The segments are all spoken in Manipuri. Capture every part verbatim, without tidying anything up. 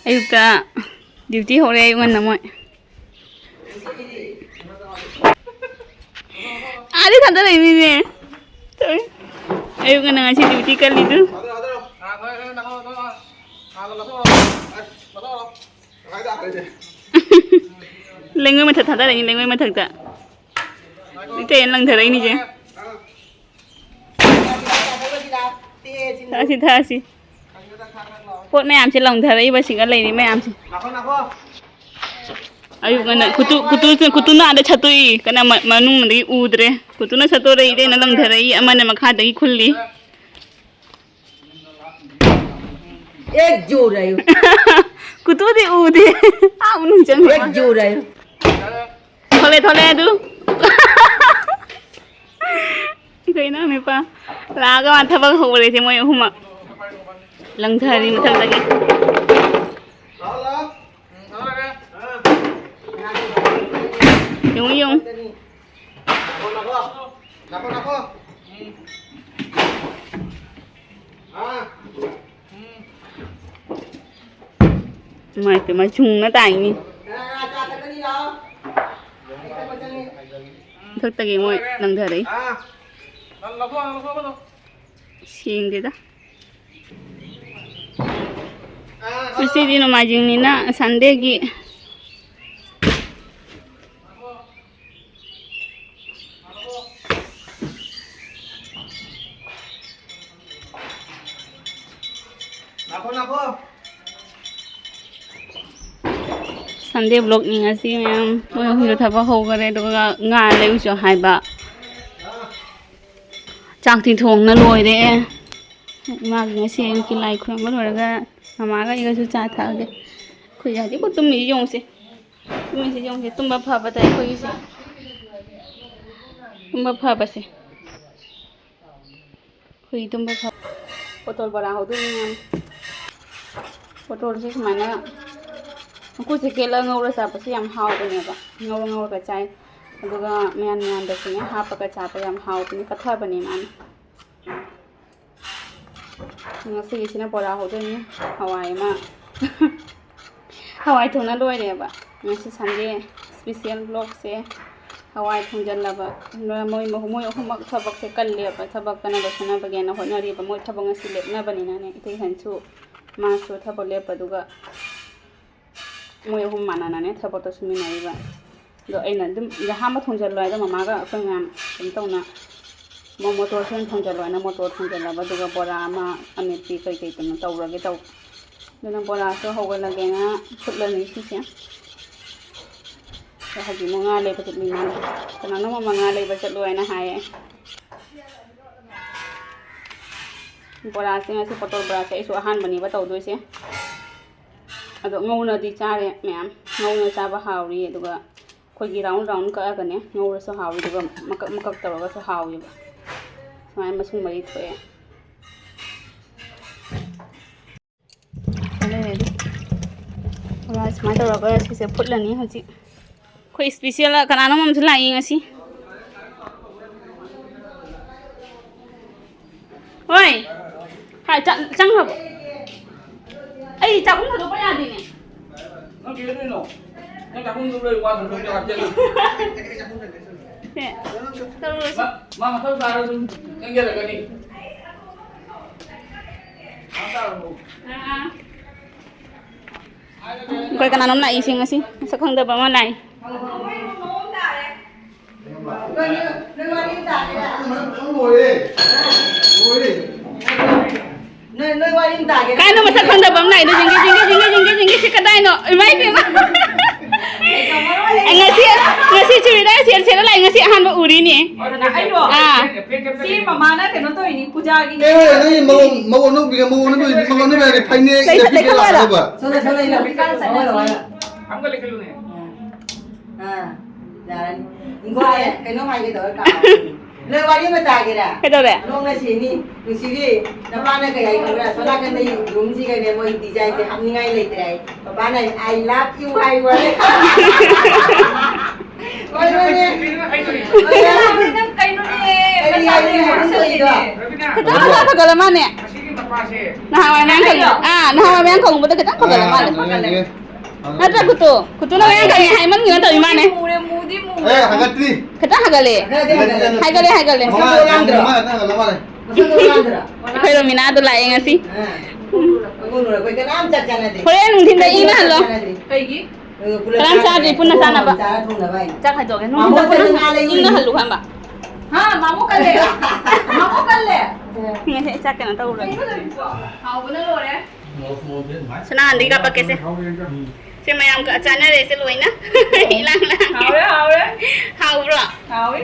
ꯑꯌꯨꯛꯇ duty ꯍꯧꯔꯦ, ꯑꯌꯨꯛ ꯉꯟꯅ ꯃꯣꯏ꯫ ꯑꯥꯗꯩ ꯊꯥꯗꯔꯛꯏꯅꯤꯅꯦ꯫ ꯇꯧꯔꯤ꯫ ꯑꯌꯨꯛ ꯉꯟꯅ ꯉꯁꯤ duty ꯀꯜꯂꯤꯗꯨ꯫ ꯂꯩꯉꯣꯏ ꯃꯊꯛ ꯊꯥꯗꯔꯛꯏꯅꯤ, ꯂꯩꯉꯣꯏ ꯃꯊꯛꯇ꯫ ꯏꯇꯩꯅ ꯂꯪꯊꯔꯛꯏꯅꯤꯁꯦ꯫ ꯊꯛꯑꯁꯤ, ꯊꯛꯑꯁꯤ꯫ ꯄꯣꯠ ꯃꯌꯥꯝꯁꯦ ꯂꯪꯊꯔꯛꯏꯕ ꯁꯤꯡꯒ ꯂꯩꯔꯤ ꯃꯌꯥꯝꯁꯦ꯫ ꯑꯌꯨꯛ ꯉꯟꯅ ꯀꯨꯇꯨ, ꯀꯨꯇꯨ, ꯀꯨꯇꯨꯅ ꯑꯥꯗ ꯁꯠꯇꯣꯛꯏ꯫ ꯀꯅꯥ ꯃ-, ꯃꯅꯨꯡꯗꯒꯤ ꯎꯗ꯭ꯔꯦ꯫ ꯀꯨꯇꯨꯅ ꯁꯠꯇꯣꯔꯛꯏ, ꯏꯇꯩꯅ ꯂꯪꯊꯔꯛꯏ, ꯑꯃꯅ ꯃꯈꯥꯗꯒꯤ ꯈꯨꯜꯂꯤ꯫ एक जोर आयो। ꯀꯨꯇꯨꯗꯤ ꯎꯗꯦ꯫ ꯑꯥ ꯃꯅꯨꯡ ꯆꯪꯈ꯭ꯔꯦ꯫ एक जोर आयो। ꯊꯣꯛꯂꯛꯑꯦ, ꯊꯣꯛꯂꯛꯑꯦ ꯑꯗꯨ꯫ ꯑꯩꯈꯣꯏ ꯏꯅꯥꯎꯅꯨꯄꯥ ꯂꯥꯛꯑꯒ ꯃꯥ ꯊꯕꯛ ꯍꯧꯔꯦꯁꯦ ꯃꯣꯏ ꯑꯍꯨꯝꯃꯛ꯫ ꯂꯪꯊꯔꯤ ꯃꯊꯛꯇꯒꯤ꯫ ꯌꯦꯡꯉꯨ, ꯌꯦꯡꯉꯨ꯫ ꯏꯃꯥꯏ ꯄꯦꯝꯃ, ꯆꯨꯡꯅ ꯇꯥꯏꯅꯤ꯫ ꯃꯊꯛꯇꯒꯤ ꯃꯣꯏ ꯂꯪꯊꯔꯛꯏ꯫ ꯁꯦꯡꯗꯦꯗ꯫ ꯉꯁꯤꯗꯤ ꯅꯣꯡꯃꯥꯏꯖꯤꯡꯅꯤꯅ Sundayꯒꯤ꯫ Sunday vlogꯅꯤ ꯉꯁꯤ ꯃꯌꯥꯝ꯫ ꯃꯣꯏ ꯑꯍꯨꯝꯗꯣ ꯊꯕꯛ ꯍꯧꯈꯔꯦ, ꯑꯗꯨꯒ ꯉꯥ ꯂꯩꯔꯨꯆꯣ ꯍꯥꯏꯕ꯫ ꯆꯥꯛꯇꯤ ꯊꯣꯡꯅ ꯂꯣꯏꯔꯦ꯫ ꯏꯃꯥꯒꯤ ꯉꯁꯤ ꯑꯌꯨꯛꯀꯤ ꯂꯥꯏ ꯈꯨꯔꯨꯝꯕ ꯂꯣꯏꯔꯒ ꯃꯃꯥꯒ ꯑꯩꯒꯁꯨ ꯆꯥ ꯊꯛꯑꯒꯦ꯫ ꯑꯩꯈꯣꯏ ꯍꯧꯖꯤꯛꯄꯨ ꯇꯨꯝꯃꯤꯁꯤ ꯌꯦꯡꯉꯨꯁꯦ꯫ ꯇꯨꯝꯃꯤꯁꯤ ꯌꯦꯡꯉꯨꯁꯦ꯫ ꯇꯨꯝꯕ ꯐꯕꯗ ꯑꯩꯈꯣꯏꯒꯤꯁꯦ꯫ ꯇꯨꯝꯕ ꯐꯕꯁꯦ꯫ ꯑꯩꯈꯣꯏꯒꯤ ꯇꯨꯝꯕ ꯐꯕ꯫ ꯄꯣꯇꯣꯜ ꯕꯣꯔꯥ ꯍꯧꯗꯣꯏꯅꯤ ꯃꯌꯥꯝ꯫ ꯄꯣꯇꯣꯜꯁꯦ ꯁꯨꯃꯥꯏꯅ ꯃꯀꯨꯁꯦ ꯀꯦꯜꯂꯒ ꯉꯧꯔ ꯆꯥꯕꯁꯦ ꯌꯥꯝ ꯍꯥꯎꯕꯅꯦꯕ꯫ ꯉꯧꯔ ꯉꯧꯔꯒ ꯆꯥꯏ꯫ ꯑꯗꯨꯒ ꯃꯌꯥꯟ ꯃꯌꯥꯟꯗꯁꯨꯅꯦ ꯍꯥꯞꯄꯒ ꯆꯥꯕ ꯌꯥꯝ ꯍꯥꯎꯕꯅꯦ, ꯄꯠꯊꯕꯅꯦ ꯃꯥꯅ꯫ ꯉꯁꯤꯒꯤꯁꯤꯅ ꯕꯣꯔꯥ ꯍꯧꯗꯣꯏꯅꯤ꯫ ꯍꯋꯥꯏ ꯑꯃ꯫ ꯍꯋꯥꯏ ꯊꯣꯡꯅ ꯂꯣꯏꯔꯦꯕ꯫ ꯉꯁꯤ Sunday special vlogꯁꯦ ꯍꯋꯥꯏ ꯊꯣꯡꯖꯜꯂꯕ꯫ ꯃꯣꯏ ꯃꯍꯨ-, ꯃꯣꯏ ꯑꯍꯨꯝꯃꯛ ꯊꯕꯛꯁꯦ ꯀꯜꯂꯦꯕ꯫ ꯊꯕꯛ ꯀꯟꯅ ꯂꯣꯏꯁꯤꯟꯅꯕꯒꯦꯅ ꯍꯣꯠꯅꯔꯤꯕ꯫ ꯃꯣꯏ ꯊꯕꯛ ꯉꯁꯤ ꯂꯦꯞꯅꯕꯅꯤꯅꯅꯦ, ꯏꯇꯩ ꯍꯟꯁꯨ ꯃꯥꯁꯨ ꯊꯕꯛ ꯂꯦꯞꯄꯗꯨꯒ ꯃꯣꯏ ꯑꯍꯨꯝ ꯃꯥꯟꯅꯅꯅꯦ ꯊꯕꯛꯇꯣ ꯁꯨꯃꯤꯟꯅꯔꯤꯕ꯫ ꯑꯗꯣ ꯑꯩꯅ ꯑꯗꯨꯝ ꯑꯍꯥꯟꯕ ꯊꯣꯡꯖꯜꯂꯣ ꯍꯥꯏꯗꯣ ꯃꯃꯥꯒ ꯑꯩꯈꯣꯏ ꯃꯌꯥꯝ ꯀꯩꯅꯣ ꯇꯧꯅ ꯃꯣ-, ꯃꯣꯇꯣꯔꯁꯨ ꯑꯣꯏꯅ ꯊꯣꯡꯖꯜꯂꯣ ꯍꯥꯏꯅ ꯃꯣꯇꯣꯔ ꯊꯣꯡꯖꯜꯂꯕ, ꯑꯗꯨꯒ ꯕꯣꯔꯥ ꯑꯃ, ꯑꯃꯦꯠꯄꯤ ꯀꯩ ꯀꯩ ꯀꯩꯅꯣ ꯇꯧꯔꯒꯦ ꯇꯧꯕ꯫ ꯑꯗꯨꯅ ꯕꯣꯔꯥꯁꯨ ꯍꯧꯒꯠꯂꯒꯦꯅ ꯐꯨꯠꯂꯅꯤ ꯁꯤꯁꯦ꯫ ꯑꯗꯣ ꯍꯧꯖꯤꯛ ꯑꯃꯨꯛ ꯉꯥ ꯂꯩꯕ ꯆꯠꯂꯤ ꯃꯥꯅ꯫ ꯀꯅꯥꯅꯣꯝ ꯑꯃ ꯉꯥ ꯂꯩꯕ ꯆꯠꯂꯣ ꯍꯥꯏꯅ ꯍꯥꯏꯌꯦ꯫ ꯕꯣꯔꯥꯁꯦ ꯉꯁꯤ ꯄꯣꯇꯣꯜ ꯕꯣꯔꯥꯁꯦ ꯑꯩꯁꯨ ꯑꯍꯥꯟꯕꯅꯦꯕ ꯇꯧꯗꯣꯏꯁꯦ꯫ ꯑꯗꯣ ꯉꯧꯅꯗꯤ ꯆꯥꯔꯦ ꯃꯌꯥꯝ꯫ ꯉꯧꯅ ꯆꯥꯕ ꯍꯥꯎꯔꯤ꯫ ꯑꯗꯨꯒ ꯑꯩꯈꯣꯏꯒꯤ round round ꯀꯛꯑꯒꯅꯦ ꯉꯧꯔꯁꯨ ꯍꯥꯎꯋꯤ, ꯑꯗꯨꯒ ꯃꯀꯛ ꯃꯀꯛ ꯇꯧꯔꯒꯁꯨ ꯍꯥꯎꯋꯦꯕ꯫ ꯁꯨꯃꯥꯏꯅ ꯃꯁꯨꯡ ꯃꯔꯤ ꯊꯣꯛꯑꯦ꯫ ꯂꯩꯔꯦ ꯑꯗꯨ꯫ ꯕꯣꯔꯥ ꯁꯨꯃꯥꯏꯅ ꯇꯧꯔꯒ ꯁꯤꯁꯦ ꯐꯨꯠꯂꯅꯤ ꯍꯧꯖꯤꯛ꯫ ꯑꯩꯈꯣꯏ special ꯀꯅꯥꯅꯣꯝ ꯑꯃꯁꯨ ꯂꯥꯛꯏ ꯉꯁꯤ꯫ ꯍꯣꯏ꯫ ꯍꯥꯏ, ꯆꯪ-, ꯆꯪꯈ꯭ꯔꯕꯣ? ꯑꯩ ꯆꯥꯛꯈꯨꯝ ꯊꯥꯗꯣꯛꯄ ꯌꯥꯗꯦꯅꯦ꯫ ꯅꯪ ꯀꯩꯗꯧꯗꯣꯏꯅꯣ? ꯅꯪ ꯆꯥꯛꯈꯨꯝꯗꯣ ꯂꯣꯏ ꯋꯥ ꯊꯝꯗꯣꯛꯀꯦ ꯍꯥꯞꯆꯜꯂꯣ꯫ ꯁꯦ, ꯇꯧꯔꯨꯔꯁꯤ꯫ ꯃꯥ, ꯃꯥ ꯃꯊꯧ ꯇꯥꯔ ꯑꯗꯨꯝ ꯆꯪꯖꯔꯛꯀꯅꯤ꯫ ꯃꯥ ꯇꯥꯔꯕꯣ? ꯑꯥ, ꯑꯥ꯫ ꯑꯩꯈꯣꯏ ꯀꯅꯥꯅꯣꯝ ꯂꯥꯛꯏꯁꯦ ꯉꯁꯤ, ꯃꯁꯛ ꯈꯪꯗꯕ ꯑꯃ ꯂꯥꯛꯏ꯫ ꯅꯣꯏ, ꯅꯣꯏ ꯋꯥꯔꯤ ꯑꯃ ꯇꯥꯒꯦ꯫ ꯀꯥꯏꯅꯣ ꯃꯁꯛ ꯈꯪꯗꯕ ꯑꯃ ꯂꯥꯛꯏꯗꯣ? ꯖꯤꯡꯒꯤ, ꯖꯤꯡꯒꯤ, ꯖꯤꯡꯒꯤ, ꯖꯤꯡꯒꯤ, ꯖꯤꯡꯒꯤ, ꯁꯤ ꯀꯗꯥꯏꯅꯣ? ꯏꯃꯥ ꯏꯕꯦꯝꯃ! ꯑꯩ ꯉꯁꯤ, ꯉꯁꯤ ꯆꯨꯔꯤꯗꯥꯔ ꯁꯦꯠ ꯁꯦꯠꯂ ꯂꯥꯛꯏ, ꯉꯁꯤ ꯑꯍꯥꯟꯕ ꯎꯔꯤꯅꯦ꯫ ꯀꯅꯥ? ꯑꯩꯔꯣ? ꯑꯥ꯫ ꯁꯤ ꯃꯃꯥꯅ ꯀꯩꯅꯣ ꯇꯧꯔꯤꯅꯤ, ꯄꯨꯖꯥꯒꯤ꯫ ꯑꯦ, ꯅꯣꯏ ꯃꯧ, ꯃꯧ ꯑꯅꯧꯕꯤꯒ ꯃꯧ ꯑꯅꯧꯕꯤ, ꯃꯧ ꯑꯅꯧꯕꯤ ꯍꯥꯏꯗꯤ ꯐꯅꯦꯛ ꯂꯩ-, ꯂꯩꯈꯠꯂꯣ ꯍꯥꯏꯔꯣ? ꯂꯥꯛꯀꯗꯕ꯫ ꯁꯣꯝꯗ, ꯁꯣꯝꯗ ꯂꯩ꯫ ꯑꯃꯒ ꯂꯩꯈꯠꯂꯨꯅꯦ꯫ ꯑꯥ, ꯌꯥꯔꯅꯤ꯫ ꯏꯪꯈꯣꯜꯁꯦ ꯀꯩꯅꯣꯝ ꯍꯥꯏꯒꯦ ꯇꯧꯔ ꯀꯥꯎꯔꯦ꯫ ꯅꯣꯏ ꯋꯥꯔꯤ ꯑꯃ ꯇꯥꯒꯦꯔꯥ? ꯀꯩꯗꯧꯔꯦ? ꯅꯣꯡꯅ ꯁꯤꯅꯤ꯫ ꯅꯨꯡꯁꯤꯕꯤ, ꯅꯄꯥꯅ ꯀꯩ ꯍꯥꯏ ꯈꯪꯕ꯭ꯔꯥ? ꯁꯣꯝ ꯅꯥꯀꯟꯗ ꯔꯨꯝꯁꯤꯒꯅꯦ, ꯃꯣꯏ ꯗꯤꯖꯥꯏꯟꯁꯦ ꯍꯥꯞꯅꯤꯡꯉꯥꯏ ꯂꯩꯇ꯭ꯔꯦ ꯍꯥꯏ꯫ ꯃꯄꯥꯅ ꯍꯥꯏ, "I love you" ꯍꯥꯏ ꯋꯥꯅꯤ꯫ ꯍꯣꯏ, ꯍꯣꯏꯅꯦ꯫ ꯅꯪ ꯀꯩꯅꯣꯅꯦ? ꯀꯔꯤ ꯍꯥꯏꯅꯣ ꯅꯪ ꯇꯧꯔꯤꯗꯣ? ꯈꯤꯇꯪ ꯃꯁꯥ ꯐꯒꯠꯂ ꯃꯥꯅꯦ꯫ ꯅꯍꯥꯟꯋꯥꯏ ꯃꯌꯥꯝ ꯈꯪꯉꯤ-, ꯑꯥ, ꯅꯍꯥꯟꯋꯥꯏ ꯃꯌꯥꯝ ꯈꯪꯉꯨꯕꯗ ꯈꯤꯇꯪ ꯐꯒꯠꯂ ꯃꯥꯅꯦ꯫ ꯑꯥ, ꯐꯒꯠꯂꯦ꯫ ꯅꯠꯇ꯭ꯔ ꯈꯨꯠꯇꯨ? ꯈꯨꯠꯇꯨꯅ ꯃꯌꯥꯡ ꯀꯪꯉꯦ ꯍꯥꯏꯃꯟꯒꯤꯅ ꯇꯧꯔꯤ ꯃꯥꯅꯦ꯫ ꯃꯨꯔꯦ, ꯃꯨꯗꯤ ꯃꯨꯔꯦ꯫ ꯑꯦ, ꯍꯥꯏꯒꯠꯇ꯭ꯔꯤ꯫ ꯈꯤꯇꯪ ꯍꯥꯏꯒꯠꯂꯦ꯫ ꯍꯥꯏꯒꯠꯂꯦ, ꯍꯥꯏꯒꯠꯂꯦ꯫ ꯍꯥꯏꯒꯠꯂꯦ, ꯍꯥꯏꯒꯠꯂꯦ꯫ ꯃꯃꯥ, ꯃꯃꯥ ꯍꯥꯏꯒꯠꯂ ꯃꯥꯜꯂꯦ꯫ ꯑꯩꯈꯣꯏ ꯔꯣꯃꯤꯅꯥꯗꯣ ꯂꯥꯛꯑꯦ ꯉꯁꯤ꯫ ꯑꯥ꯫ ꯑꯩꯈꯣꯏ ꯀꯅꯥꯝ ꯆꯥꯛ ꯆꯥꯅꯗ꯭ꯔꯤ꯫ ꯍꯣꯔꯦꯟ ꯅꯨꯡꯊꯤꯟꯗ ꯏꯪꯅ ꯍꯜꯂꯣ꯫ ꯆꯥꯅꯗ꯭ꯔꯤ꯫ ꯀꯩꯒꯤ? ꯑꯗꯨꯒ ꯄꯨꯂꯞ ꯀꯅꯥꯝ ꯆꯥꯛ ꯆꯥꯗ꯭ꯔꯤ, ꯄꯨꯟꯅ ꯆꯥꯅꯕ꯫ ꯆꯥꯔ ꯊꯣꯡꯅꯕ ꯍꯥꯏꯅ꯫ ꯆꯥꯛ ꯈꯥꯏꯗꯣꯛꯑꯒꯦ꯫ ꯃꯥꯃꯣ ꯅꯨꯡꯊꯤꯟꯗ ꯄꯨꯟꯅ ꯆꯠꯂ ꯉꯥ ꯂꯩꯔꯨꯏ꯫ ꯏꯪꯅ ꯍꯜꯂꯨ ꯈꯪꯕ꯫ ꯍꯥ, ꯃꯥꯃꯣ ꯀꯜꯂꯦ꯫ ꯃꯥꯃꯣ ꯀꯜꯂꯦ꯫ ꯉꯁꯤ ꯑꯩ ꯆꯥꯛ ꯀꯩꯅꯣ ꯇꯧꯔꯨꯔꯦ꯫ ꯀꯩꯅꯣ ꯇꯧꯔꯤꯕꯣ? ꯍꯥꯎꯕꯅ ꯂꯣꯏꯔꯦ꯫ ꯁꯅꯥꯍꯟꯗꯤ ꯀꯥꯄꯛꯀꯦꯁꯦ꯫ ꯁꯦ ꯃꯌꯥꯝ ꯀ-, ꯆꯥꯅꯔꯦꯁꯦ ꯂꯣꯏꯅ꯫ ꯏꯂꯥꯡ ꯂꯥꯡꯉꯦ꯫ ꯍꯥꯎꯔꯦ, ꯍꯥꯎꯔꯦ꯫ ꯍꯥꯎꯕ꯭ꯔꯣ? ꯍꯥꯎꯋꯤ꯫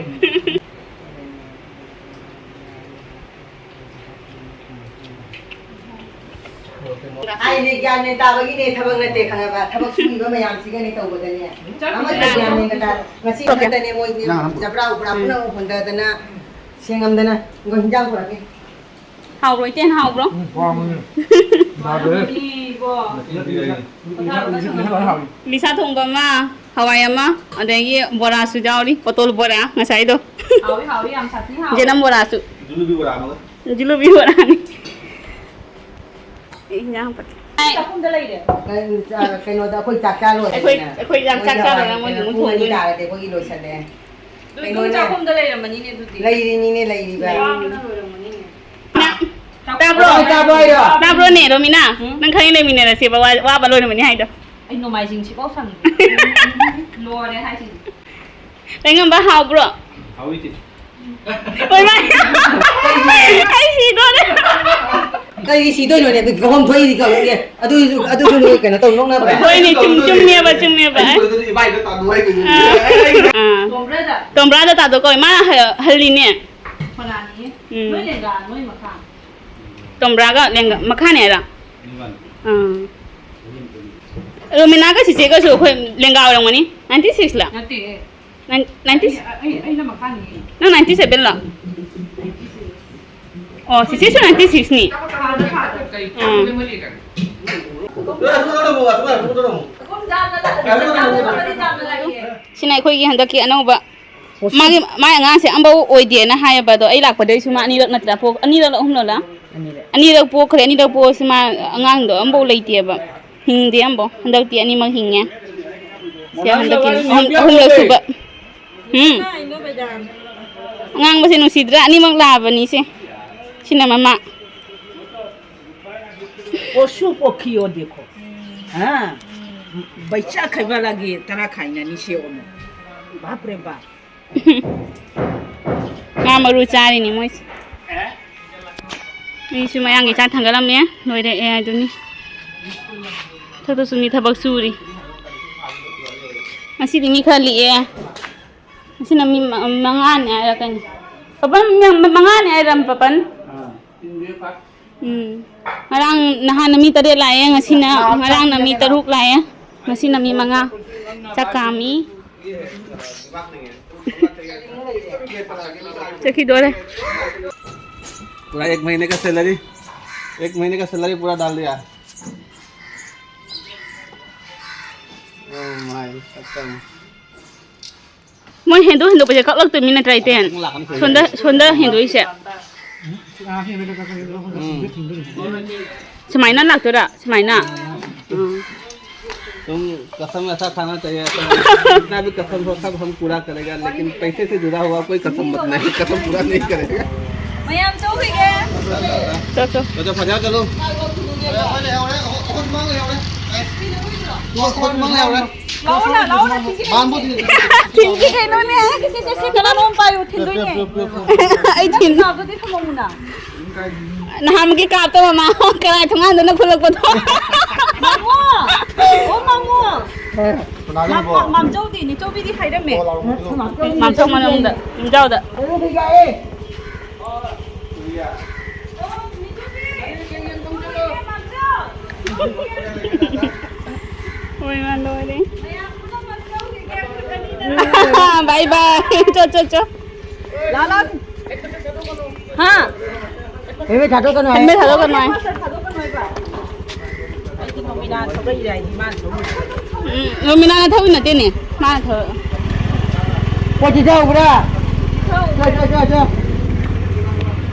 ꯍꯥꯏꯅꯦ, ꯒ꯭ꯌꯥꯟ ꯃꯦꯟ ꯇꯥꯕꯒꯤꯅꯦ, ꯊꯕꯛ ꯅꯠꯇꯦ ꯈꯪꯉꯕ? ꯊꯕꯛ ꯁꯨꯔꯤꯕ ꯃꯌꯥꯝꯁꯤꯒꯅꯦ ꯇꯧꯕꯗꯅꯦ꯫ ꯑꯃꯠꯇ ꯒ꯭ꯌꯥꯟ ꯃꯦꯟꯒ ꯇꯥ-, ꯉꯁꯤ ꯈꯛꯇꯅꯦ ꯃꯣꯏꯒꯤ ꯖꯕ꯭ꯔꯥ ꯎꯕ꯭ꯔꯥ ꯄꯨꯟꯅ ꯍꯣꯟꯗꯗꯅ ꯁꯦꯡꯉꯝꯗꯅ꯫ ꯍꯤꯟꯖꯥꯡ ꯄꯨꯔꯛꯀꯦ꯫ ꯍꯥꯎꯕ꯭ꯔꯣ, ꯏꯇꯩ, ꯍꯥꯎꯕ꯭ꯔꯣ? ꯎꯝ, ꯍꯥꯎꯕꯅꯦ꯫ ꯌꯥꯗ꯭ꯔꯦ꯫ ꯏꯕꯣ꯫ ꯂꯤꯁꯥ ꯊꯣꯡꯕ ꯑꯃ, ꯍꯋꯥꯏ ꯑꯃ, ꯑꯗꯒꯤ ꯕꯣꯔꯥꯁꯨ ꯌꯥꯎꯔꯤ, ꯄꯣꯇꯣꯜ ꯕꯣꯔꯥ ꯉꯁꯥꯏꯗꯣ꯫ ꯍꯥꯎꯋꯤ, ꯍꯥꯎꯋꯤ, ꯌꯥꯝ ꯁꯥꯊꯤ ꯍꯥꯎꯋꯤ꯫ ꯖꯦꯅꯝ ꯕꯣꯔꯥꯁꯨ꯫ ꯖꯤꯂꯨꯕꯤ ꯕꯣꯔꯥ ꯑꯃꯒ꯫ ꯖꯤꯂꯨꯕꯤ ꯕꯣꯔꯥꯅꯤ꯫ ꯑꯩ ꯏꯟꯖꯥꯡ ꯄꯠ-, ꯆꯥꯛꯈꯨꯝꯗ ꯂꯩꯔꯦ꯫ ꯀꯩꯅꯣꯗ ꯑꯩꯈꯣꯏ ꯆꯥꯛ ꯆꯥ ꯂꯣꯏꯔꯦꯗꯅ꯫ ꯑꯩꯈꯣꯏ, ꯑꯩꯈꯣꯏ ꯆꯥꯛ, ꯆꯥꯛ ꯃꯣꯏꯗꯤ ꯆꯥ ꯂꯣꯏꯔꯒ ꯃꯣꯏꯗꯤ ꯑꯃꯨꯛ ꯄꯨꯡ ꯑꯅꯤ ꯊꯣꯡꯗꯣꯏꯅꯤ꯫ ꯇꯥꯔꯗꯤ ꯑꯩꯈꯣꯏꯒꯤ ꯂꯣꯏꯁꯜꯂꯦ꯫ ꯑꯗꯨ ꯀꯩꯅꯣꯅꯦ꯫ ꯆꯥꯛꯈꯨꯝꯗ ꯂꯩꯔꯝꯃꯅꯤꯅꯦ ꯑꯗꯨꯗꯤ꯫ ꯂꯩꯔꯤꯅꯤꯅꯦ, ꯂꯩꯔꯤꯕ꯫ ꯋꯥꯕꯅ ꯂꯣꯏꯔꯝꯃꯅꯤꯅꯦ꯫ ꯇꯥꯕ꯭ꯔꯣ? ꯆꯥꯕ ꯍꯥꯏꯔꯣ? ꯇꯥꯕ꯭ꯔꯣꯅꯦ, ꯔꯣꯃꯤꯅꯥ? ꯎꯝ? ꯅꯪ ꯈꯪꯉꯤ ꯂꯩꯃꯤꯟꯅꯔꯁꯦꯕ, ꯋꯥ-, ꯋꯥꯕ ꯂꯣꯏꯔꯝꯃꯅꯤ ꯍꯥꯏꯗꯣ꯫ ꯑꯩ ꯅꯣꯡꯃꯥꯏꯖꯤꯡ ꯁꯤꯐꯥꯎ ꯁꯪꯗꯦ꯫ ꯂꯣꯏꯔꯦ ꯍꯥꯏꯁꯤꯅꯤ꯫ ꯂꯩꯉꯝꯕ ꯍꯥꯎꯕ꯭ꯔꯣ? ꯍꯥꯎꯏ ꯆꯦ꯫ ꯍꯣꯏ, ꯃꯥ-, ꯑꯩ ꯁꯤꯗꯣꯔꯦ꯫ ꯀꯔꯤꯒꯤ ꯁꯤꯗꯣꯏꯅꯣꯅꯦ? ꯑꯗꯨ ꯀꯤꯍꯣꯝ ꯊꯣꯛꯏꯗꯤ ꯀꯧꯔꯛꯑꯦ꯫ ꯑꯗꯨꯁꯨ, ꯑꯗꯨꯁꯨ ꯅꯣꯏ ꯀꯩꯅꯣ ꯇꯧ ꯅꯣꯛꯅꯕ꯭ꯔꯥ? ꯍꯣꯏꯅꯦ, ꯆꯨꯝ-, ꯆꯨꯝꯃꯦꯕ, ꯆꯨꯝꯃꯦꯕ꯫ ꯑꯩ ꯀꯣꯏꯗꯁꯨ ꯏꯕꯥꯏꯗ ꯇꯥꯗꯣ ꯍꯥꯏꯗꯣꯏꯅꯦ꯫ ꯑꯥ꯫ ꯑꯥ꯫ ꯇꯣꯝꯕ꯭ꯔꯥꯗ꯫ ꯇꯣꯝꯕ꯭ꯔꯥꯗ ꯇꯥꯗꯣ ꯀꯧꯏ꯫ ꯃꯥ ꯍ-, ꯍꯜꯂꯤꯅꯦ꯫ ꯐꯅꯥꯅꯤꯌꯦ꯫ ꯎꯝ꯫ ꯅꯣꯏ ꯂꯦꯡꯒꯥ, ꯅꯣꯏ ꯃꯈꯥ꯫ ꯇꯣꯝꯕ꯭ꯔꯥꯒ ꯂꯦꯡꯒ-, ꯃꯈꯥꯅꯦ ꯍꯥꯏꯔꯣ? ꯃꯈꯥꯅꯤ꯫ ꯑꯥ꯫ ꯔꯣꯃꯤꯅꯥꯒ ꯆꯤꯆꯦꯒꯁꯨ ꯑꯩꯈꯣꯏ ꯂꯦꯡꯒꯥ ꯑꯣꯏꯔꯝꯒꯅꯤ꯫ ꯅꯥꯏꯟꯇꯤ ꯁꯤꯛꯁ ꯂ? ꯅꯠꯇꯦꯍꯦ꯫ ꯅꯥꯏꯟ-, ꯅꯥꯏꯟꯇꯤ ꯑꯩ, ꯑꯩ, ꯑꯩꯅ ꯃꯈꯥꯅꯤ꯫ ꯅꯪ ꯅꯥꯏꯟꯇꯤ ꯁꯚꯦꯟ ꯂꯣ? ꯑꯣ, ꯆꯤꯆꯦꯁꯨ ꯅꯥꯏꯟꯇꯤ ꯁꯤꯛꯁꯅꯤ꯫ ꯐꯥꯗ, ꯐꯥꯗ꯫ ꯑꯥ꯫ ꯁꯤꯅ ꯑꯩꯈꯣꯏꯒꯤ ꯍꯟꯗꯛꯀꯤ ꯑꯅꯧꯕ, ꯃꯥꯒꯤ, ꯃꯥꯏ ꯑꯉꯥꯡꯁꯦ ꯑꯝꯐꯥꯎ ꯑꯣꯏꯗꯦꯅ ꯍꯥꯏꯌꯦꯕ, ꯑꯗꯣ ꯑꯩ ꯂꯥꯛꯄꯗꯩꯁꯨ ꯃꯥ ꯑꯅꯤꯔꯛ ꯅꯠꯇ꯭ꯔꯥ ꯄꯣꯛ-, ꯑꯅꯤꯔꯛ ꯂ ꯑꯍꯨꯝꯂꯛ ꯂ? ꯑꯅꯤꯔꯛ꯫ ꯑꯅꯤꯔꯛ ꯄꯣꯛꯈ꯭ꯔꯦ, ꯑꯅꯤꯔꯛ ꯄꯣꯛꯑꯁꯨ ꯃꯥ ꯑꯉꯥꯡꯗꯣ ꯑꯝꯐꯥꯎ ꯂꯩꯇꯦꯕ꯫ ꯍꯤꯡꯗꯦ ꯑꯝꯕꯣ꯫ ꯍꯟꯗꯛꯇꯤ ꯑꯅꯤꯃꯛ ꯍꯤꯡꯉꯦ꯫ ꯁꯦ ꯍꯟꯗꯛꯀꯤ ꯑꯍꯨꯝ, ꯑꯍꯨꯝꯂꯛ ꯁꯨꯕ꯫ ꯎꯝ꯫ ꯑꯉꯥꯡꯕꯁꯦ ꯅꯨꯡꯁꯤꯗ꯭ꯔꯥ? ꯑꯅꯤꯃꯛ ꯂꯥꯛꯑꯕꯅꯤꯁꯦ꯫ ꯁꯤꯅ ꯃꯃꯥ꯫ पशु पक्षी हो देखो। हाँ। बच्चा खाइबा लागी तरह खाइना नहीं से ओनो। बाप रे बाप। ꯉꯥ ꯃꯔꯨ ꯆꯥꯔꯤꯅꯤ ꯃꯣꯏꯁꯦ꯫ ꯃꯤꯁꯨ ꯃꯌꯥꯡꯒꯤ ꯆꯥꯛ ꯊꯥꯡꯒꯠꯂꯝꯃꯦ꯫ ꯂꯣꯏꯔꯛꯑꯦ ꯍꯥꯏꯗꯨꯅꯤ꯫ ꯃꯊꯛꯇꯁꯨ ꯃꯤ ꯊꯕꯛ ꯁꯨꯔꯤ꯫ ꯉꯁꯤꯗꯤ ꯃꯤ ꯈꯔ ꯂꯤꯛꯑꯦ꯫ ꯉꯁꯤꯅ ꯃꯤ ꯃ-, ꯃꯉꯥꯅꯤ ꯍꯥꯏꯔꯛꯀꯅꯤ꯫ ꯄꯥꯄꯟ, ꯃꯤ ꯃꯉꯥꯅꯤ ꯍꯥꯏꯔꯝ, ꯄꯥꯄꯟ? ꯎꯝ꯫ ꯉꯔꯥꯡ, ꯅꯍꯥꯟꯅ ꯃꯤ ꯇꯔꯦꯠ ꯂꯥꯛꯑꯦ, ꯉꯁꯤꯅ, ꯉꯔꯥꯡꯅ ꯃꯤ ꯇꯔꯨꯛ ꯂꯥꯛꯑꯦ, ꯉꯁꯤꯅ ꯃꯤ ꯃꯉꯥ꯫ ꯆꯥꯛ ꯀꯥꯝꯃꯤ꯫ ꯆꯠꯈꯤꯗꯣꯔꯦ꯫ पूरा एक महीने का सैलरी, एक महीने का सैलरी पूरा डाल दिया। Oh my, खत्म। ꯃꯣꯏ ꯍꯦꯟꯗꯣꯛ ꯍꯦꯟꯗꯣꯛꯄꯁꯦ ꯀꯛꯂꯛꯇꯣꯏ ꯃꯤ ꯅꯠꯇ꯭ꯔꯥ, ꯏꯇꯦꯟ? ꯁꯣꯝꯗ, ꯁꯣꯝꯗ ꯍꯦꯟꯗꯣꯛꯏꯁꯦ꯫ ꯎꯝ꯫ ꯁꯨꯃꯥꯏꯅ ꯂꯥꯛꯇꯣꯏꯔꯥ? ꯁꯨꯃꯥꯏꯅ? ꯎꯝ꯫ तुम कसम ऐसा खाना चाहिए, ऐसा जितना भी कसम हो, सब हम पूरा करेगा, लेकिन पैसे से जुड़ा हुआ कोई कसम मत नहीं, कसम पूरा नहीं करेगा। ꯃꯌꯥꯝ ꯆꯧꯈꯤꯒꯦ꯫ ꯆꯣ, ꯆꯣ꯫ ꯆꯣ, ꯆꯣ, ꯐꯖꯅ ꯆꯠꯂꯨ꯫ ꯂꯥꯛꯑꯣꯅ, ꯂꯥꯛꯑꯣꯅ, ꯊꯤꯟꯒꯦ꯫ ꯊꯤꯟꯒꯦ ꯀꯩꯅꯣꯅꯦ꯫ ꯁꯦ, ꯁꯦ, ꯁꯦ, ꯁꯦ, ꯀꯅꯥꯅꯣꯝ ꯄꯥꯏꯌꯨ, ꯊꯤꯟꯗꯣꯏꯅꯦ꯫ ꯑꯩ ꯊꯤꯟ-, ꯅꯥꯕꯗꯤ ꯊꯝꯃꯝꯃꯨꯅ꯫ ꯅꯍꯥꯟꯃꯨꯛꯀꯤ ꯀꯥꯞꯇꯣ ꯃꯃꯥ, ꯀꯅꯥꯏ ꯊꯣꯡꯒꯥꯟꯗꯅꯣ ꯈꯨꯜꯂꯛꯄꯗꯣ꯫ ꯃꯥꯃꯣ! ꯑꯣ, ꯃꯥꯃꯣ! ꯃꯥ-, ꯃꯥ-, ꯃꯥꯝꯆꯧꯗꯤ, ꯅꯦꯆꯧꯕꯤꯗꯤ ꯍꯥꯏꯔꯝꯃꯦ꯫ ꯃꯥꯝꯆꯧ ꯃꯅꯨꯡꯗ, ꯌꯨꯝꯖꯥꯎꯗ꯫ ꯍꯣꯏ, ꯃꯥ ꯂꯣꯏꯔꯦ꯫ ꯕꯥꯏ ꯕꯥꯏ꯫ ꯆꯣ, ꯆꯣ, ꯆꯣ꯫ ꯂꯥ, ꯂꯥ꯫ ꯍꯥ? ꯍꯦꯜꯃꯦꯠ ꯊꯥꯗꯣꯛꯀꯅꯨ ꯍꯥꯏ꯫ ꯍꯦꯜꯃꯦꯠ ꯊꯥꯗꯣꯛꯀꯅꯨ ꯍꯥꯏ꯫ ꯑꯩꯗꯤ ꯅꯣꯃꯤꯅꯥ ꯊꯧꯔꯛꯏꯔꯥ ꯍꯥꯏꯗꯤ ꯃꯥꯅ ꯊꯧꯔꯛꯏ꯫ ꯎꯝ, ꯔꯣꯃꯤꯅꯥꯅ ꯊꯧꯔꯤ ꯅꯠꯇꯦꯅꯦ, ꯃꯥꯅ ꯊꯧꯔꯤ꯫ ꯄꯣꯠꯇꯤ ꯊꯧꯕ꯭ꯔꯥ? ꯊꯧ꯫ ꯆꯣ, ꯆꯣ, ꯆꯣ, ꯆꯣ꯫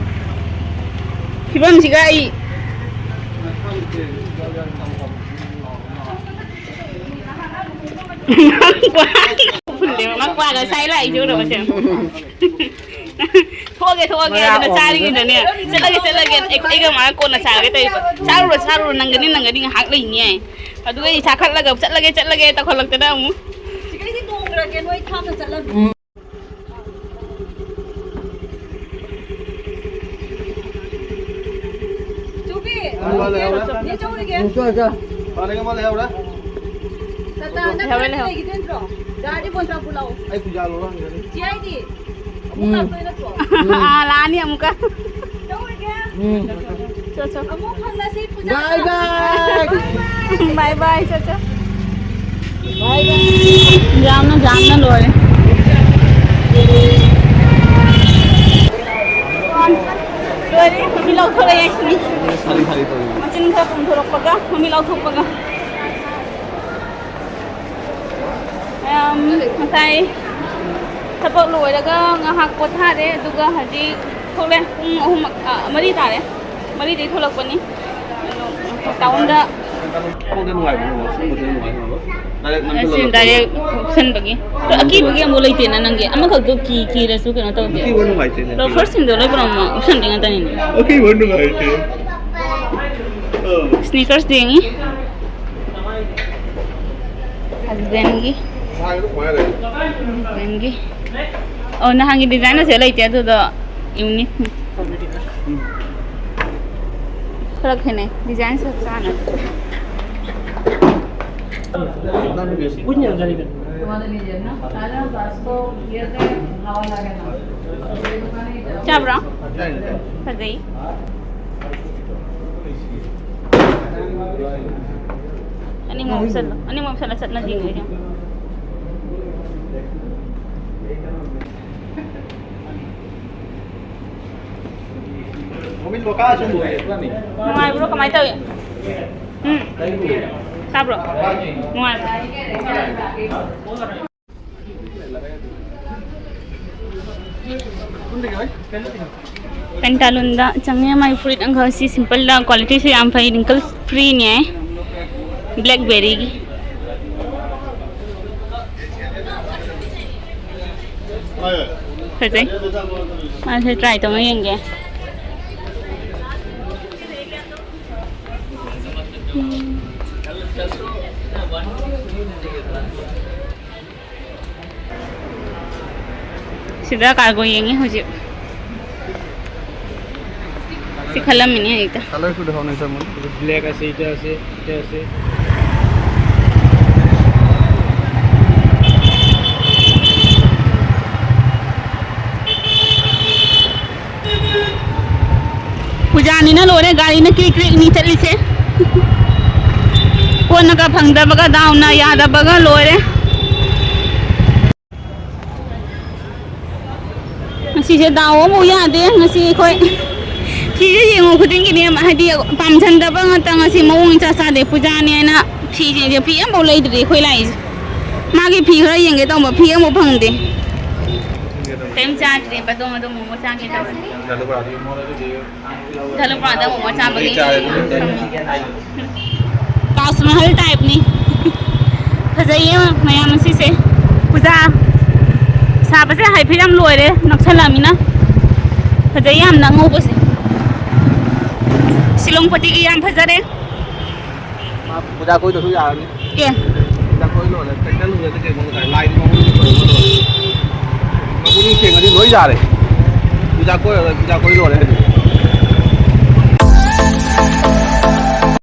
ꯐꯤꯕꯝꯁꯤꯒ ꯑꯩ꯫ ꯐꯨꯜꯂꯦꯕ ꯃꯥ ꯀ꯭ꯋꯥꯒ ꯁꯥꯏ ꯂꯥꯛꯏꯁꯦ ꯎꯔꯕꯁꯦ꯫ ꯊꯣꯛꯑꯒꯦ ꯊꯣꯛꯑꯒꯦ ꯃꯌꯥ ꯑꯗꯨꯅ ꯑꯣꯟꯕꯗ꯫ ꯆꯥꯔꯤꯉꯩꯗꯅꯦ꯫ ꯆꯠꯂꯒꯦ ꯆꯠꯂꯒꯦ ꯑꯩ- ꯑꯩꯒ ꯃꯥꯒ ꯀꯣꯟꯅ ꯆꯥꯔꯒꯦ ꯇꯧꯔꯤꯕ꯫ ꯆꯥꯔꯨꯔꯣ ꯆꯥꯔꯨꯔꯣ ꯅꯪꯒꯅꯤ ꯅꯪꯒꯅꯤ ꯉꯥꯏꯍꯥꯛ ꯂꯩꯅꯤ꯫ ꯑꯗꯨꯒ ꯑꯩ ꯆꯥꯈꯠꯂꯒ ꯆꯠꯂꯒꯦ ꯆꯠꯂꯒꯦ ꯇꯧꯈꯠꯂꯛꯇꯅ ꯑꯃꯨꯛ꯫ ꯁꯤꯈꯩꯗꯤ ꯇꯣꯡꯈ꯭ꯔꯒꯦ ꯅꯣꯏ ꯊꯥꯞꯅ ꯆꯠꯂꯝꯃꯤ꯫ ꯆꯨꯕꯤ! ꯂꯩꯍꯧꯔꯦ, ꯂꯩꯍꯧꯔꯦ꯫ ꯅꯦ ꯆꯧꯔꯤꯒꯦ꯫ ꯎꯝ, ꯆꯣ, ꯆꯣ꯫ ꯐꯔꯦ, ꯑꯃ ꯂꯩꯍꯧꯔꯦ꯫ ꯇꯥꯇꯥ, ꯅꯪ ꯂꯩꯍꯧꯔꯦ, ꯂꯩꯍꯧꯔꯦ꯫ ꯂꯩꯈꯤꯗꯣꯏ ꯅꯠꯇ꯭ꯔꯣ? ꯒꯥꯔꯤ ꯄꯣꯟꯆꯥ ꯄꯨ ꯂꯥꯛꯑꯣ꯫ ꯑꯩ ꯄꯨꯖꯥ ꯂꯧꯔ ꯍꯟꯒꯅꯤ꯫ ꯆꯦ ꯑꯩꯗꯤ ꯑꯃꯨꯛ ꯎꯝ꯫ ꯂꯥꯛꯇꯣꯏ ꯅꯠꯇ꯭ꯔꯣ? ꯎꯝ꯫ ꯑꯥ, ꯂꯥꯛꯑꯅꯤ ꯑꯃꯨꯛꯀ꯫ ꯆꯧꯔꯤꯒꯦ꯫ ꯎꯝ꯫ ꯆꯣ, ꯆꯣ꯫ ꯑꯃꯨꯛ ꯐꯪꯅꯁꯤ ꯄꯨꯖꯥ꯫ ꯕꯥꯏ ꯕꯥꯏ꯫ ꯕꯥꯏ ꯕꯥꯏ꯫ ꯕꯥꯏ ꯕꯥꯏ, ꯆꯣ, ꯆꯣ꯫ ꯕꯥꯏ ꯕꯥꯏ꯫ ꯖꯥꯝꯅ, ꯖꯥꯝꯅ ꯂꯣꯏꯔꯦ꯫ ꯂꯣꯏꯔꯦ, ꯃꯃꯤ ꯂꯧꯊꯣꯔꯛꯑꯦ꯫ ꯃꯆꯤꯟ ꯈꯔ ꯄꯣꯝꯊꯣꯔꯛꯄꯒ, ꯃꯃꯤ ꯂꯧꯊꯣꯛꯄꯒ꯫ ꯃꯌꯥꯝ ꯉꯁꯥꯏ ꯊꯕꯛ ꯂꯣꯏꯔꯒ ꯉꯥꯏꯍꯥꯛ ꯄꯣꯊꯥꯔꯦ, ꯑꯗꯨꯒ ꯍꯧꯖꯤꯛ ꯊꯣꯛꯂꯦ꯫ ꯄꯨꯡ ꯑꯍꯨꯝ, ꯑ, ꯃꯔꯤ ꯇꯥꯔꯦ꯫ ꯃꯔꯤꯗꯒꯤ ꯊꯣꯛꯂꯛꯄꯅꯤ꯫ ꯑꯗꯣ ꯇꯥꯎꯟꯗ ꯈꯣꯡꯗ ꯅꯨꯡꯉꯥꯏꯕ꯭ꯔꯣ? ꯁꯨꯝꯕꯁꯦ ꯅꯨꯡꯉꯥꯏꯕ꯭ꯔꯣ? ꯗꯥꯏꯔꯦꯛ ꯑꯁꯤ ꯅꯝꯁꯤꯜꯂꯒ ꯗꯥꯏꯔꯦꯛ ꯊꯣꯛꯄ꯭ꯔꯣ? ꯎꯞꯁꯟꯕꯒꯤ꯫ ꯑꯀꯤꯕꯒꯤ ꯑꯃꯨꯛ ꯂꯩꯇꯦꯅ ꯅꯪꯒꯤ꯫ ꯑꯃꯈꯛꯇꯣ ꯀꯤ-, ꯀꯤꯔꯁꯨ ꯀꯩꯅꯣ ꯇꯧꯗꯦ꯫ ꯑꯀꯤꯕ ꯅꯨꯡꯉꯥꯏꯇꯦꯅꯦ꯫ ꯂꯣꯐꯔꯁꯤꯡꯗꯣ ꯂꯣꯏ ꯄꯨꯔꯝꯃꯣ, ꯎꯞꯁꯟꯕꯤ ꯉꯥꯛꯇꯅꯤꯅꯦ꯫ ꯑꯀꯤꯕ ꯅꯨꯡꯉꯥꯏꯇꯦ꯫ ꯑꯥ꯫ ꯁ꯭ꯅꯤꯀꯔꯁꯇꯤ ꯌꯦꯡꯉꯤ꯫ ꯍꯁꯕꯦꯟꯒꯤ꯫ ꯍꯁꯕꯦꯟꯒꯤ꯫ ꯑꯣ, ꯅꯍꯥꯟꯒꯤ ꯗꯤꯖꯥꯏꯟ ꯑꯁꯦ ꯂꯩꯇꯦ, ꯑꯗꯨꯗꯣ ꯌꯨꯅꯤꯛ꯫ ꯈꯔ ꯈꯦꯠꯅꯩ, ꯗꯤꯖꯥꯏꯟꯁꯨ ꯆꯞ ꯃꯥꯟꯅꯗꯦ꯫ ꯆꯥꯕ꯭ꯔꯣ? ꯐꯖꯩ꯫ ꯑꯅꯤꯃꯛ ꯎꯞꯁꯜꯂꯣ꯫ ꯑꯅꯤꯃꯛ ꯎꯞꯁꯜꯂ ꯆꯠꯅꯁꯤ ꯀꯩꯅꯣ꯫ ꯅꯨꯡꯉꯥꯏꯕ꯭ꯔꯣ? ꯀꯃꯥꯏ ꯇꯧꯏ? ꯎꯝ꯫ ꯇꯥꯕ꯭ꯔꯣ? ꯅꯨꯡꯉꯥꯏꯕ꯭ꯔꯣ? ꯄꯦꯟꯇꯥꯂꯨꯟꯗ ꯆꯪꯉꯦ꯫ ꯃꯥꯏ ꯐꯨꯔꯤꯠ ꯑꯃꯈꯛ, ꯁꯤ ꯁꯤꯝꯄꯜꯗ, ꯀ꯭ꯋꯥꯂꯤꯇꯤꯁꯨ ꯌꯥꯝ ꯐꯩ, ꯔꯤꯡꯀꯜ ꯐ꯭ꯔꯤꯅꯦ꯫ ꯕ꯭ꯂꯦꯛꯕꯦꯔꯤꯒꯤ꯫ ꯐꯖꯩ꯫ ꯃꯥꯁꯦ try ꯇꯧꯅ ꯌꯦꯡꯒꯦ꯫ ꯁꯤꯗ cargo ꯌꯦꯡꯉꯤ ꯍꯧꯖꯤꯛ꯫ ꯁꯤ ꯈꯜꯂꯝꯃꯤꯅꯤ ꯍꯧꯖꯤꯛꯇ꯫ Colour ꯁꯨꯗ ꯍꯧꯅ ꯆꯪꯕꯅꯤ꯫ Black ꯑꯁꯤ, ꯏꯇ ꯑꯁꯤ, ꯏꯇ ꯑꯁꯤ꯫ ꯄꯨꯖꯥꯅꯤꯅ ꯂꯣꯏꯔꯦ, ꯒꯥꯔꯤꯅ ꯀ꯭ꯔꯤꯛ ꯀ꯭ꯔꯤꯛꯅꯤ ꯆꯠꯂꯤꯁꯦ꯫ ꯀꯣꯟꯅꯒ ꯐꯪꯗꯕꯒ, ꯗꯥꯎꯅ ꯌꯥꯗꯕꯒ ꯂꯣꯏꯔꯦ꯫ ꯉꯁꯤꯁꯦ ꯗꯥꯎ ꯑꯃꯨꯛ ꯌꯥꯗꯦ꯫ ꯉꯁꯤ ꯑꯩꯈꯣꯏ ꯐꯤꯁꯦ ꯌꯦꯡꯉꯨ ꯈꯨꯗꯤꯡꯒꯤꯅꯦ, ꯍꯥꯏꯗꯤ ꯄꯥꯝꯁꯟꯗꯕ ꯉꯥꯛꯇ꯫ ꯉꯁꯤ ꯃꯑꯣꯡ ꯏꯆꯥ ꯆꯥꯗꯦ꯫ ꯄꯨꯖꯥꯅꯦꯅ ꯐꯤꯁꯤꯡꯁꯦ, ꯐꯤ ꯑꯃꯐꯥꯎ ꯂꯩꯗ꯭ꯔꯤ ꯑꯩꯈꯣꯏ ꯂꯥꯛꯏꯁꯦ꯫ ꯃꯥꯒꯤ ꯐꯤ ꯈꯔ ꯌꯦꯡꯒꯦ ꯇꯧꯕ, ꯐꯤ ꯑꯃꯐꯥꯎ ꯐꯪꯗꯦ꯫ ꯀꯔꯤꯝ ꯆꯥꯗ꯭ꯔꯦ, ꯕꯗꯣꯡ ꯑꯗꯣ ꯃꯣꯃꯣ ꯆꯥꯒꯦ ꯇꯧꯔꯦ꯫ ꯙꯂꯨꯄꯥꯗ ꯃꯣꯃꯣ ꯆꯥꯕꯒꯤ꯫ ꯇꯥꯖ ꯃꯍꯜ type ꯅꯤ꯫ ꯐꯖꯩꯌꯦ ꯃꯌꯥꯝ ꯉꯁꯤꯁꯦ꯫ ꯄꯨꯖꯥ ꯁꯥꯕꯁꯦ ꯍꯥꯏꯐꯦꯠ ꯌꯥꯝ ꯂꯣꯏꯔꯦ, ꯅꯛꯁꯜꯂꯛꯑꯃꯤꯅ꯫ ꯐꯖꯩ ꯌꯥꯝꯅ ꯑꯉꯧꯕꯁꯦ꯫ ꯁꯤꯂꯣꯡ ꯐꯇꯤꯒꯤ ꯌꯥꯝ ꯐꯖꯔꯦ꯫ ꯃꯥ ꯄꯨꯖꯥ ꯀꯣꯏꯗꯁꯨ ꯌꯥꯔꯅꯤ꯫ ꯑꯦ꯫ ꯄꯨꯖꯥ ꯀꯣꯏ ꯂꯣꯏꯔꯦ꯫ ꯀꯩꯊꯦꯜ ꯂꯨꯔꯦ, ꯀꯩꯀꯩ ꯃꯉꯣꯟꯗ ꯂꯥꯏ ꯃꯉꯣꯟꯗ ꯂꯣꯏꯔꯦ꯫ ꯃꯄꯨꯅꯤ ꯁꯦꯡꯉꯗꯤ ꯂꯣꯏ ꯌꯥꯔꯦ꯫ ꯄꯨꯖꯥ ꯀꯣꯏꯔꯒ ꯄꯨꯖꯥ ꯀꯣꯏ ꯂꯣꯏꯔꯦ꯫